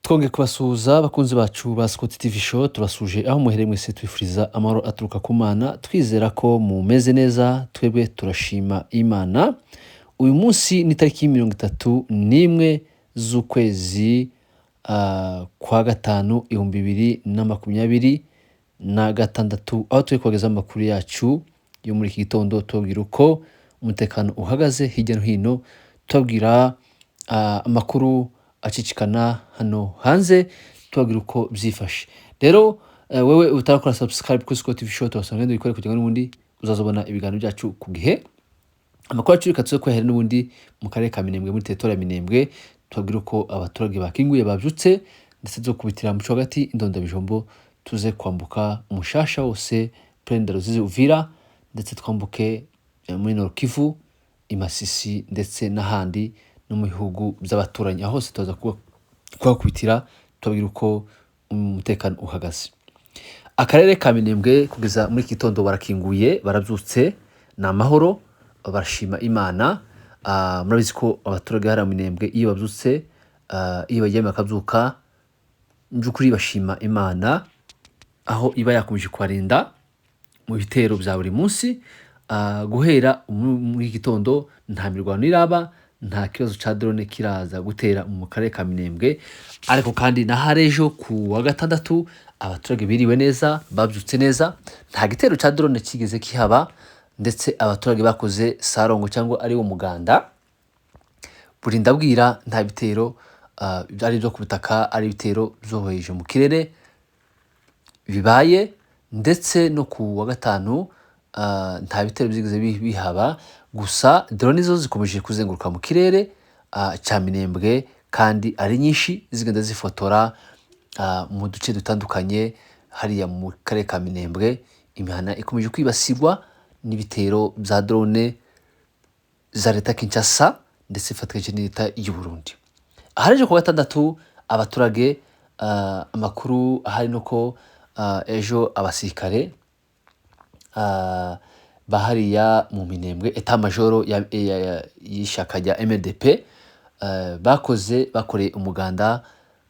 Twongeye kubasuhuza, abakunzi bacu ba Scott TV Show. Turasuje aho muhereye mwese, twifuriza amahoro aturuka ku Mana, twizera ko mumeze neza. Twebwe turashima Imana. Uyu munsi ni tariki 31 z'ukwezi kwa gatanu 2026, aho turi kubagezaho amakuru yacu yo muri iki gitondo, tubabwira uko umutekano uhagaze hirya no hino, tubabwira amakuru acicikana hano hanze, tubabwira uko byifashe. Rero wewe utarakora subscribe kuri Scott TV Show, turasaba ngo ubikore kugira ngo n'ubundi uzazobona ibiganiro byacu ku gihe. Amakuru yacu reka tuze kuyahera n'ubundi mu karere ka Minembwe, muri territoire ya Minembwe, tubabwira uko abaturage bakinguye, babyutse, ndetse zo kubitira mu hagati indondabijombo, tuze kwambuka umushasha wose, Plaine Ruzizi, Uvira, ndetse twambuke muri Nord Kivu, i Masisi, ndetse n'ahandi no mu bihugu by'abaturanyi. Aho hose tuza kuhakubitira, tubabwira uko umutekano uhagaze. Akarere ka Minembwe kugeza muri iki gitondo barakinguye, barabyutse, ni amahoro, barashima Imana. Murabizi ko abaturage hariya mu Minembwe iyo babyutse, iyo baryamye bakabyuka, mu by'ukuri bashima Imana aho iba yakomeje kubarinda mu bitero bya buri munsi. Guhera muri iki gitondo nta mirwano iraba, nta kibazo cya drone kiraza gutera mu karere ka Minembwe. Ariko kandi na hari ejo ku wa gatandatu abaturage biriwe neza, babyutse neza, nta gitero cya drone kigeze kihaba, ndetse abaturage bakoze sarongo cyangwa ari wo muganda burinda bwira. Nta bitero ari ibyo ku butaka, ari ibitero byohereje mu kirere bibaye. Ndetse no ku wa gatanu nta bitero byigeze bihaba. Gusa drone zo zikomeje kuzenguruka mu kirere cya Minembwe, kandi ari nyinshi, zigenda zifotora mu duce dutandukanye hariya mu karere ka Minembwe. Imihana ikomeje kwibasirwa n'ibitero bya drone za leta Kinshasa, ndetse ifatikanyije na leta y'u Burundi. Ahari ejo ku wa gatandatu abaturage, amakuru ahari nuko ejo abasirikare bahariya mu Minembwe, état-major y'ishyaka rya MRDP, bakoze, bakoreye umuganda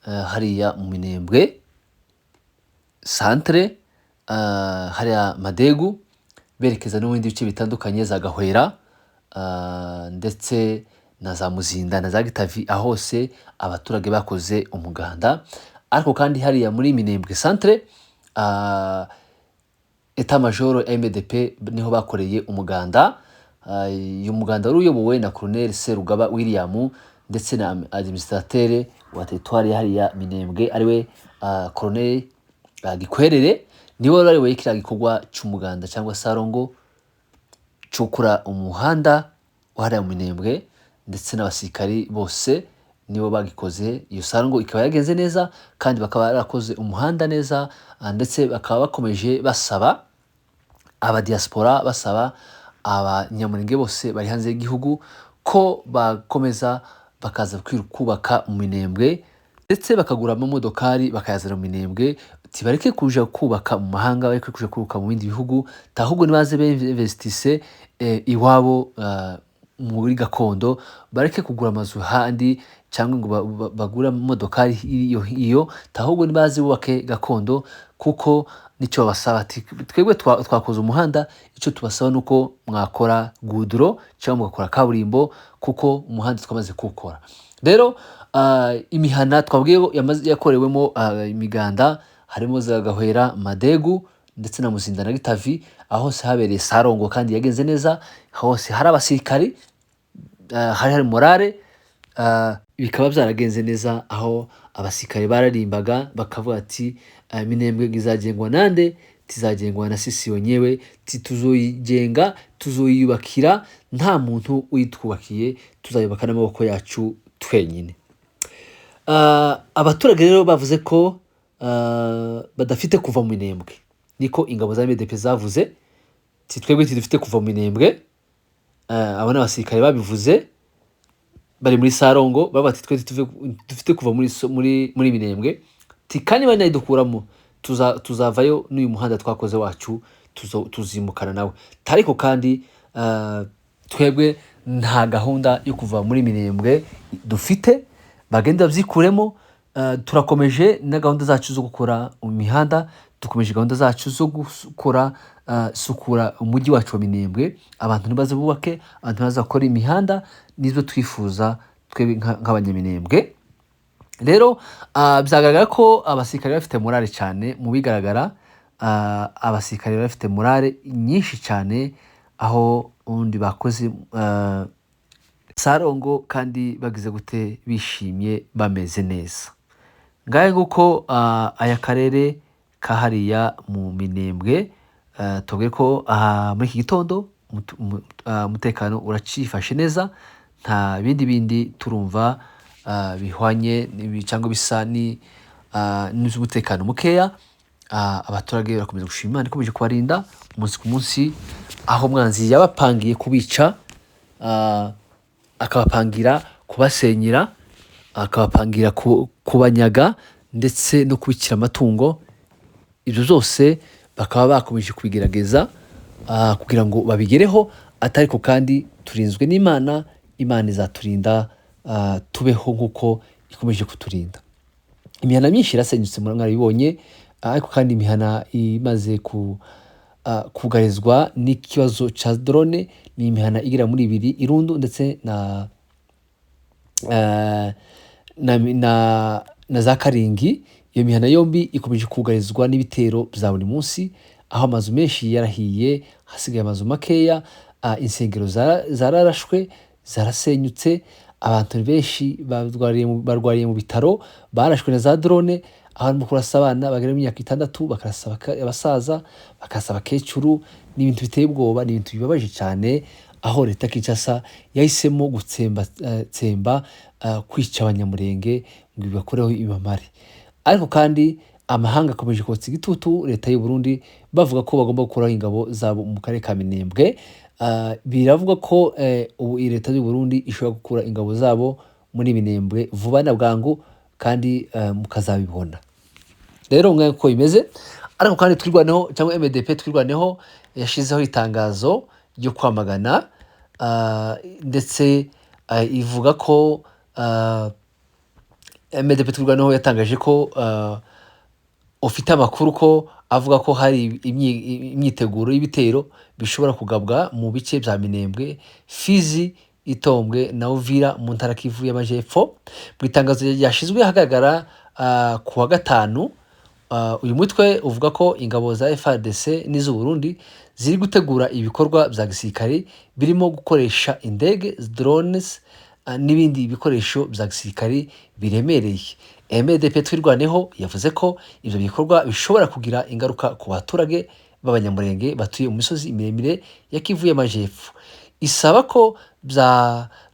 hariya mu Minembwe centre, hariya Madegu, berekeza no mu bindi bice bitandukanye, za Gahwera, ndetse na za Muzinda na za Gitavi. Aho hose abaturage bakoze umuganda. Ariko kandi hariya muri Minembwe centre, état-major MDP niho bakoreye umuganda. Uyu muganda wari uyobowe na Colonel Serugaba William ndetse na administrateur wa territoire hariya Minembwe, ariwe Colonel Gikwerere, niwe wari wayoboye kiriya gikorwa cy'umuganda cyangwa sarongo cyo gukora umuhanda wahariya mu Minembwe, ndetse n'abasirikari bose nibo bagikoze. Iyo sarongo ikaba yagenze neza, kandi bakaba barakoze umuhanda neza, ndetse bakaba bakomeje basaba abadiaspora, basaba abanyamurenge bose bari hanze y'igihugu ko bakomeza bakaza kubaka mu Minembwe, ndetse bakagura amamodokari bakayazana mu Minembwe. Tibareke kuja kubaka mu mahanga, bareke kuja kubaka mu bindi bihugu, ahubwo nibaze beinvestisse iwabo muri gakondo, bareke kugura amazu handi cyangwa ngo bagure amamodokari iyo, ahubwo nibaze bubake gakondo, kuko nicyo babasaba. Ati twebwe twakoze umuhanda, icyo tubasaba ni uko mwakora goudron cyangwa mugakora kaburimbo, kuko umuhanda twamaze kuwukora. Rero imihana twabwiye ko yakorewemo imiganda harimo za Gahwera, Madegu, ndetse na Muzinda na Gitavi. Aho hose habereye sarongo kandi yagenze neza, hose hari abasirikari, hari morale, bikaba byaragenze neza, aho abasirikare bararimbaga bakavuga ati: "Minembwe izagengwa nande? Tizagengwa na sisi wenyewe." Tuzoyigenga, tuzoyiyubakira, nta muntu uyitwubakiye, tuzayubaka n'amaboko yacu twenyine. Abaturage rero bavuze ko badafite kuva mu Minembwe. Niko ingabo za MDP zavuze, ti twebwe tidufite kuva mu Minembwe. Abo ni abasirikare babivuze bari muri sarongo, bavuga ati twe dufite kuva muri Minembwe, ti kandi banayidukuramo tuzavayo n'uyu muhanda twakoze wacu, tuzimukana nawe. Ariko kandi twebwe nta gahunda yo kuva muri Minembwe dufite, bagenda babyikuremo. Turakomeje na gahunda zacu zo gukora imihanda, dukomeje gahunda zacu zo gukora sukura umujyi wacu wa Minembwe, abantu ntibaze bubake, abantu ntibaze bakore imihanda, nibyo twifuza twebwe nk'abanyaminembwe. Rero byagaragara ko abasirikare bafite morale cyane. Mu bigaragara, abasirikare bafite morale nyinshi cyane, aho ubundi bakoze sarongo kandi bagize gute, bishimye, bameze neza. Ngahe nguko aya karere ka hariya mu Minembwe, tubabwire ko aha muri iki gitondo umutekano uracifashe neza, nta bindi bindi turumva bihwanye cyangwa bisa n'iby'umutekano mukeya. Abaturage barakomeza gushima Imana ikomeje kubarinda umunsi ku munsi, aho umwanzi yabapangiye kubica, akabapangira kubasenyera, akabapangira kubanyaga ndetse no kubikira amatungo. Ibyo byose bakaba bakomeje kubigerageza kugira ngo babigereho, atariko kandi turinzwe n'Imana, Imana izaturinda, tubeho nk'uko ikomeje kuturinda. Imihana myinshi irasenyutse, mwarabibonye, ariko kandi imihana imaze kugarizwa n'ikibazo cya drone ni imihana igera muri ibiri, Irundu ndetse na za Karingi. Iyo mihana yombi ikomeje kugarizwa n'ibitero bya buri munsi, aho amazu menshi yarahiye, hasigaye amazu makeya, insengero zararashwe, zarasenyutse, abantu benshi barwariye mu bitaro, barashwe na za drone, aho barimo kurasa abana bagera mu myaka 6, bakarasa abasaza, bakarasa abakecuru. Ni ibintu biteye ubwoba, ni ibintu bibabaje cyane, aho leta ya Kinshasa yahisemo gutsemba, kwica abanyamurenge ngo ibakoreho ibamare. Ariko kandi amahanga akomeje kotsa igitutu leta y'u Burundi, bavuga ko bagomba gukuraho ingabo zabo mu karere ka Minembwe. Biravugwa ko ubu iyi leta y'u Burundi ishobora gukura ingabo zabo muri Minembwe vuba na bwangu, kandi mukazabibona. Rero mwe uko bimeze. Ariko kandi Twirwaneho cyangwa MDP Twirwaneho yashizeho itangazo ryo kwamagana, ndetse ivuga ko MDP Twirwaneho yatangaje ko ufite amakuru ko avuga ko hari imyiteguro y'ibitero bishobora kugabwa mu bice bya Minembwe, Fizi, Itombwe na Uvira mu ntara Kivu y'Amajepfo. Mu itangazo ryashyizwe ahagaragara ku wa gatanu, uyu mutwe uvuga ko ingabo za FARDC n'iz'u Burundi ziri gutegura ibikorwa bya gisirikare birimo gukoresha indege, drones, n'ibindi bikoresho bya gisirikare biremereye. MDP Twirwaneho yavuze ko ibyo bikorwa bishobora kugira ingaruka ku baturage b'abanyamurenge batuye mu misozi miremire ya Kivu y'Amajepfo. Isaba ko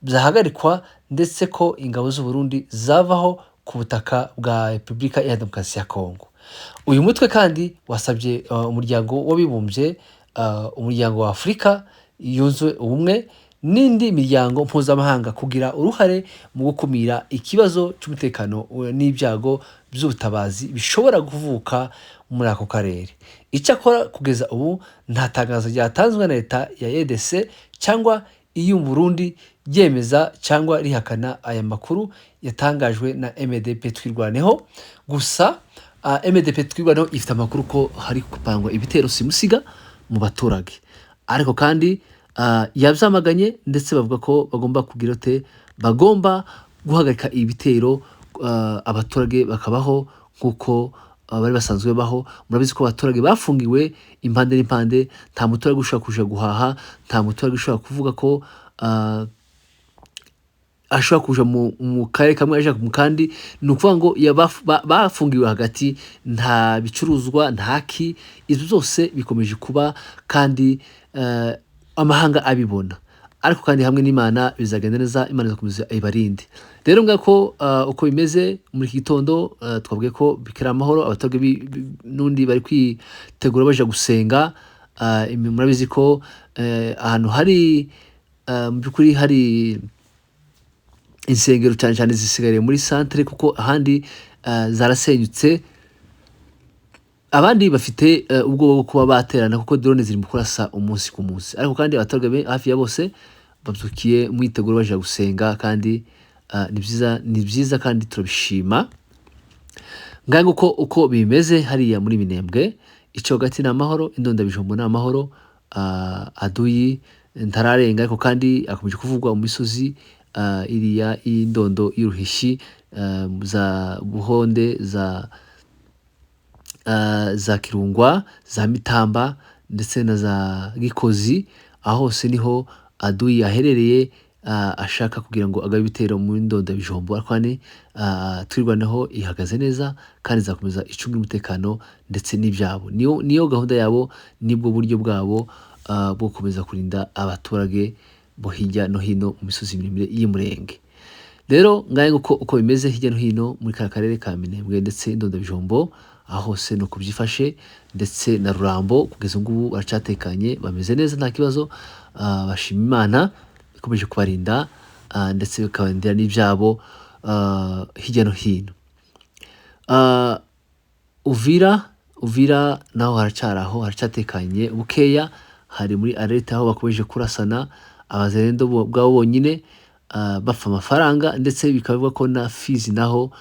byahagarikwa ndetse ko ingabo z'u Burundi zavaho ku butaka bwa Repubulika ya Demokarasi ya Kongo. Uyu mutwe kandi wasabye umuryango w'abibumbye, umuryango wa Afurika yunze ubumwe n'indi miryango mpuzamahanga kugira uruhare mu gukumira ikibazo cy'umutekano n'ibyago by'ubutabazi bishobora kuvuka muri ako karere. Icyakora kugeza ubu nta tangazo ryatanzwe na leta ya EDC cyangwa iy'u Burundi ryemeza cyangwa rihakana aya makuru yatangajwe na MDP Twirwaneho. Gusa MDP Twirwaneho ifite amakuru ko hari gupangwa ibitero simusiga mu baturage, ariko kandi yabyamaganye ndetse bavuga ko bagomba kugira ute, bagomba guhagarika ibitero, abaturage bakabaho nk'uko bari basanzwe baho. Murabizi ko abaturage bafungiwe impande n'impande, nta muturage ushobora kuja guhaha, nta muturage ushobora kuvuga ko ashobora kuja mu karere kamwe aja mu kandi. Ni ukuvuga ngo bafungiwe hagati, nta bicuruzwa, nta ki, ibyo byose bikomeje kuba kandi amahanga abibona. Ariko kandi hamwe n'Imana bizagenda neza, Imana izakomeza ibarinde. Rero ngako uko bimeze muri iki gitondo, twabwiye ko bikira amahoro, abaturage n'undi bari kwitegura baja gusenga. Murabizi ko ahantu hari, mu by'ukuri hari insengero cyane cyane zisigariye muri centre, kuko ahandi zarasenyutse. Abandi bafite ubwoba bwo kuba baterana kuko drone ziri mu kurasa umunsi ku munsi. Ariko kandi abaturage hafi ya bose babyukiye mwiteguro baje gusenga, kandi ni byiza, ni byiza kandi turabishima. Ngaho uko bimeze hariya muri Minembwe, ico gati ni amahoro, indondabijumbo ni amahoro, aduyi ntararenga, ariko kandi akomeje kuvugwa mu misozi iriya y'indondo y'uruhishi, za Buhonde, za Kirungwa, za Mitamba ndetse na za Gikozi. Aho hose niho aduyi aherereye, ashaka kugira ngo agabe ibitero muri ndondabijombo. Ariko kandi Twirwaneho ihagaze neza kandi izakomeza icunga umutekano ndetse n'ibyabo. Niyo gahunda yabo, nibwo buryo bwabo bwo gukomeza kurinda abaturage bo hirya no hino mu misozi miremire y'Imurenge. Rero ngahe uko bimeze hirya no hino muri ka karere ka Minembwe ndetse Indondabijombo, aho hose ni uko byifashe, ndetse na Rurambo kugeza ubu ngubu baracyatekanye, bameze neza, nta kibazo, bashima Imana ikomeje kubarinda, ndetse bikabarindira n'ibyabo hirya no hino. Uvira naho haracyari aho, haracyatekanye bukeya, hari muri alerte aho bakomeje kurasana abazerendo bwabo bonyine, bapfa amafaranga, ndetse bikaba bivugwa ko na Fizi naho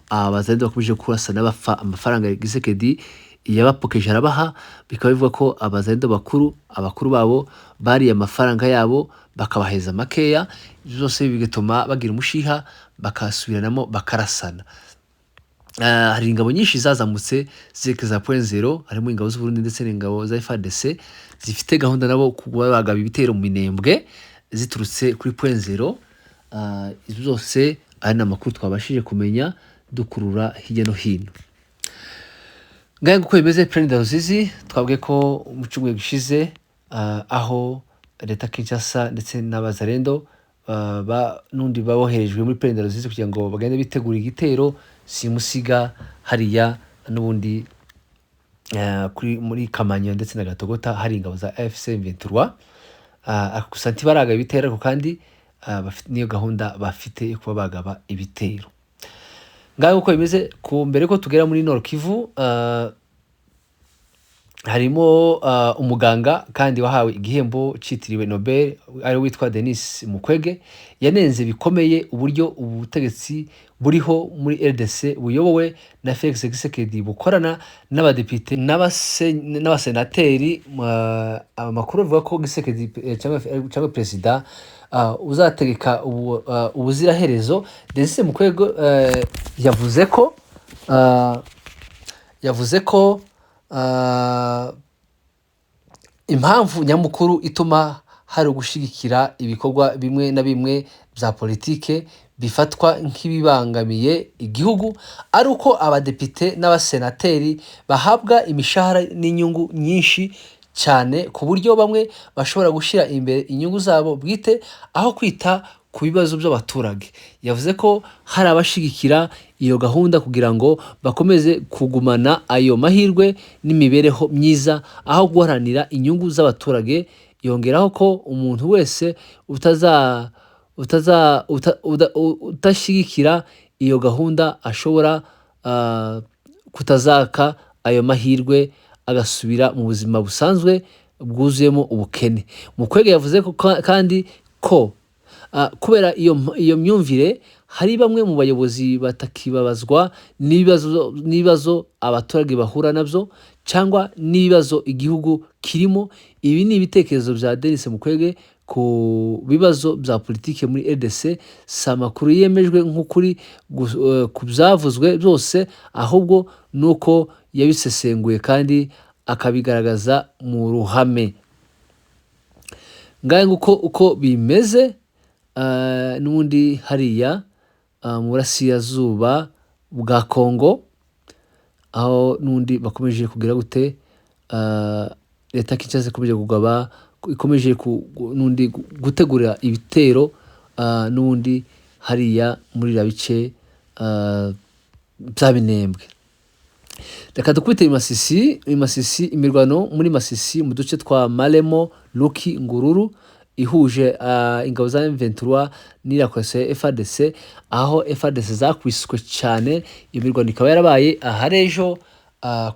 abazerendo bakomeje kurasana bapfa amafaranga Gisekedi yabapokeje arabaha. Bikaba bivugwa ko abazerendo bakuru, abakuru babo bariye amafaranga yabo bakabaheza makeya, ibyo byose bigatuma bagira umushiha bakasubiranamo bakarasana. Hari ingabo nyinshi zazamutse zerekeza point zero, harimo ingabo z'u Burundi ndetse n'ingabo za FARDC zifite gahunda nabo kuba bagaba ibitero mu Minembwe ziturutse kuri point zero. Izo zose ari n'amakuru twabashije kumenya dukurura hirya no hino. Ngahe uko bimeze Plaine de Ruzizi, twabwiye ko mu cyumweru gishize, aho leta Kinshasa ndetse n'abazarendo n'undi baboherejwe muri Plaine de Ruzizi kugira ngo bagende bitegura igitero simusiga hariya n'ubundi muri Kamanyola ndetse na Gatogota hari ingabo za AFC M23. Gusa ntibaragaba ibitero, ariko kandi niyo gahunda bafite yo kuba bagaba ibitero. Ngaho uko bimeze ku mbere ko tugera muri Nord Kivu, harimo umuganga kandi wahawe igihembo citiriwe Nobel ari witwa Denis Mukwege, yanenze bikomeye uburyo ubutegetsi buriho muri RDC buyobowe na Felix Tshisekedi bukorana n'abadepite n'abasenateri. Amakuru avuga ko Tshisekedi cyangwa perezida uzategeka ubuziraherezo. Denis Mukwege yavuze ko impamvu nyamukuru ituma hari ugushigikira ibikorwa bimwe na bimwe bya politike bifatwa nk'ibibangamiye igihugu ari uko abadepite n'abasenateri bahabwa imishahara n'inyungu nyinshi cyane, ku buryo bamwe bashobora gushyira imbere inyungu zabo bwite aho kwita ku bibazo by'abaturage. Yavuze ko hari abashigikira iyo gahunda kugira ngo bakomeze kugumana ayo mahirwe n'imibereho myiza aho guharanira inyungu z'abaturage. Yongeraho ko umuntu wese utashyigikira iyo gahunda ashobora kutazaka ayo mahirwe agasubira mu buzima busanzwe bwuzuyemo ubukene. Mukwege yavuze ko kandi ko kubera iyo myumvire hari bamwe mu bayobozi batakibabazwa n'ibibazo abaturage bahura nabyo cyangwa n'ibibazo igihugu kirimo. Ibi ni ibitekerezo bya Denis Mukwege ku bibazo bya politiki muri RDC. Si amakuru yemejwe nk'ukuri ku byavuzwe byose, ahubwo ni uko yabisesenguye kandi akabigaragaza mu ruhame. Ngahe nguko uko bimeze, n'ubundi hariya mu burasirazuba bwa Kongo, aho n'ubundi bakomeje kugira gute, leta ya Kinshasa ikomeje kugaba, ikomeje n'ubundi gutegura ibitero, n'ubundi hariya muri biriya bice bya Minembwe. Reka dukubite i Masisi, imirwano muri Masisi mu duce twa Maremo, Luki, Ngururu ihuje ingabo za M23 n'iriya coalition ya FARDC, aho FARDC zakubiswe cyane. Iyo mirwano ikaba yarabaye ahari ejo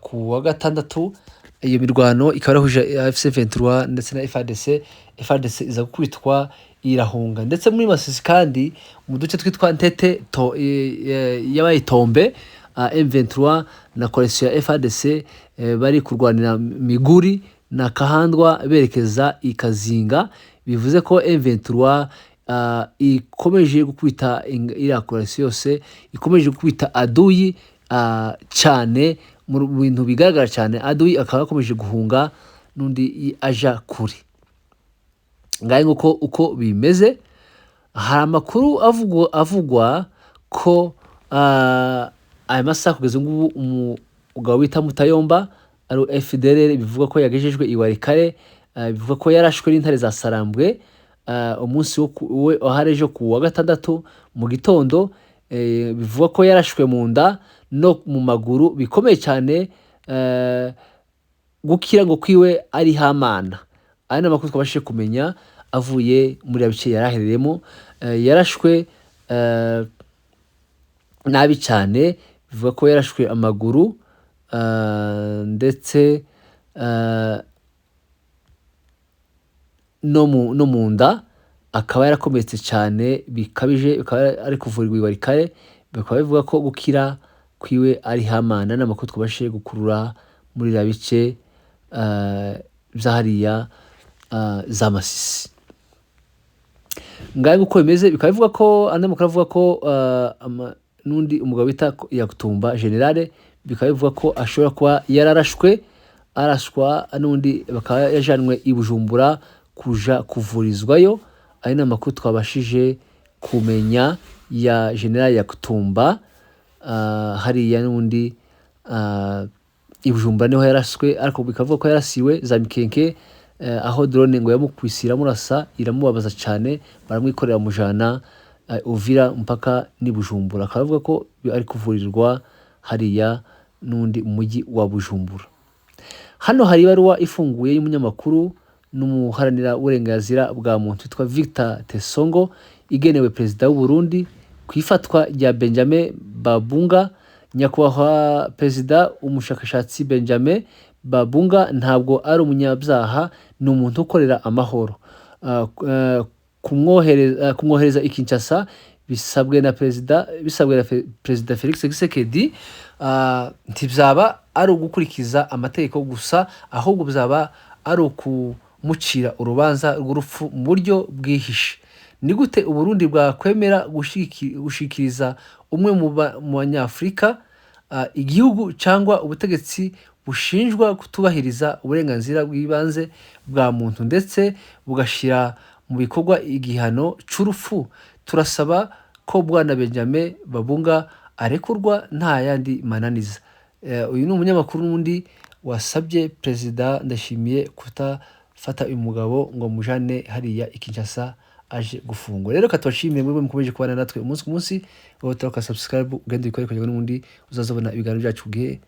ku wa gatandatu. Iyo mirwano ikaba yarahuje AFC M23 ndetse na FARDC. FARDC iza gukubitwa irahunga. Ndetse muri Masisi kandi mu duce twitwa Ntete yabaye Tombe, M23 na coalition ya FARDC bari kurwanira Miguri na Kahandwa berekeza i Kazinga. Bivuze ko M23 ikomeje gukubita iriya coalition yose, ikomeje gukubita aduyi cyane mu bintu bigaragara cyane. Aduyi akaba akomeje guhunga n'undi aja kure. Ngahe nguko uko bimeze. Hari amakuru avugwa ko aya masaha kugeza ubu ngubu umugabo bita Mutayomba ari FDLR, bivugwa ko yagejejwe i Walikale, bivugwa ko yarashwe n'intare za Sarambwe umunsi we wahari ejo ku wa gatandatu mu gitondo. Bivugwa ko yarashwe mu nda no mu maguru bikomeye cyane, gukira ngo kwiwe ari hamana. Aya ni amakuru twabashije kumenya avuye muri bice yari aherereyemo. Yarashwe nabi cyane, bivuga ko yarashwe amaguru ndetse no mu nda, akaba yarakomeretse cyane bikabije, bikaba ari kuvurirwa i Walikale. Bikaba bivuga ko gukira kwiwe ari hamana. Ni amakuru twabashije gukurura muri biriya bice bya hariya za Masisi. Ngahe uko bimeze. Bikaba bivuga ko andi makuru avuga ko n'undi umugabo bita Yakutumba Generale, bikaba bivuga ko ashobora kuba yararashwe, arashwa n'undi, bakaba yajanwe i Bujumbura kuja kuvurizwayo. Ayo ni amakuru twabashije kumenya ya General Yakutumba. Hariya n'undi i Bujumbura niho yaraswe, ariko bikavuga ko yarasiwe za Mikenke, aho drone ngo yamukubise iramurasa, iramubabaza cyane, baramwikorera bamujana Uvira mpaka n'i Bujumbura. Akaba avuga ko ari kuvurirwa hariya n'undi mujyi wa Bujumbura. Hano hari ibaruwa ifunguye y'umunyamakuru n'umuharanira uburenganzira bwa muntu witwa Victor Tesongo, igenewe perezida w'u Burundi ku ifatwa rya Benjamin Babunga. Nyakubahwa perezida, umushakashatsi Benjamin Babunga ntabwo ari umunyabyaha, ni umuntu ukorera amahoro. Kumwohereza i Kinshasa bisabwe na perezida Felix Tshisekedi ntibyaba ari ugukurikiza amategeko gusa, ahubwo byaba ari ukumucira urubanza rw'urupfu mu buryo bwihishe. Ni gute Uburundi bwakwemera gushikiriza umwe mu banyafurika igihugu cyangwa ubutegetsi bushinjwa kutubahiriza uburenganzira bw'ibanze bwa muntu, ndetse bugashyira mu bikorwa igihano cy'urupfu? Turasaba ko bwana Benjamin Babunga arekurwa nta yandi mananiza. Uyu ni umunyamakuru n'undi wasabye perezida Ndashimiye kutafata uyu mugabo ngo mujane hariya i Kinshasa aje gufungwa. Rero katubashimire mwebwe mukomeje kubana natwe umunsi ku munsi. Wowe utaraka subscribe, ugende ubikore kugira ngo n'ubundi uzazabona ibiganiro byacu ku gihe.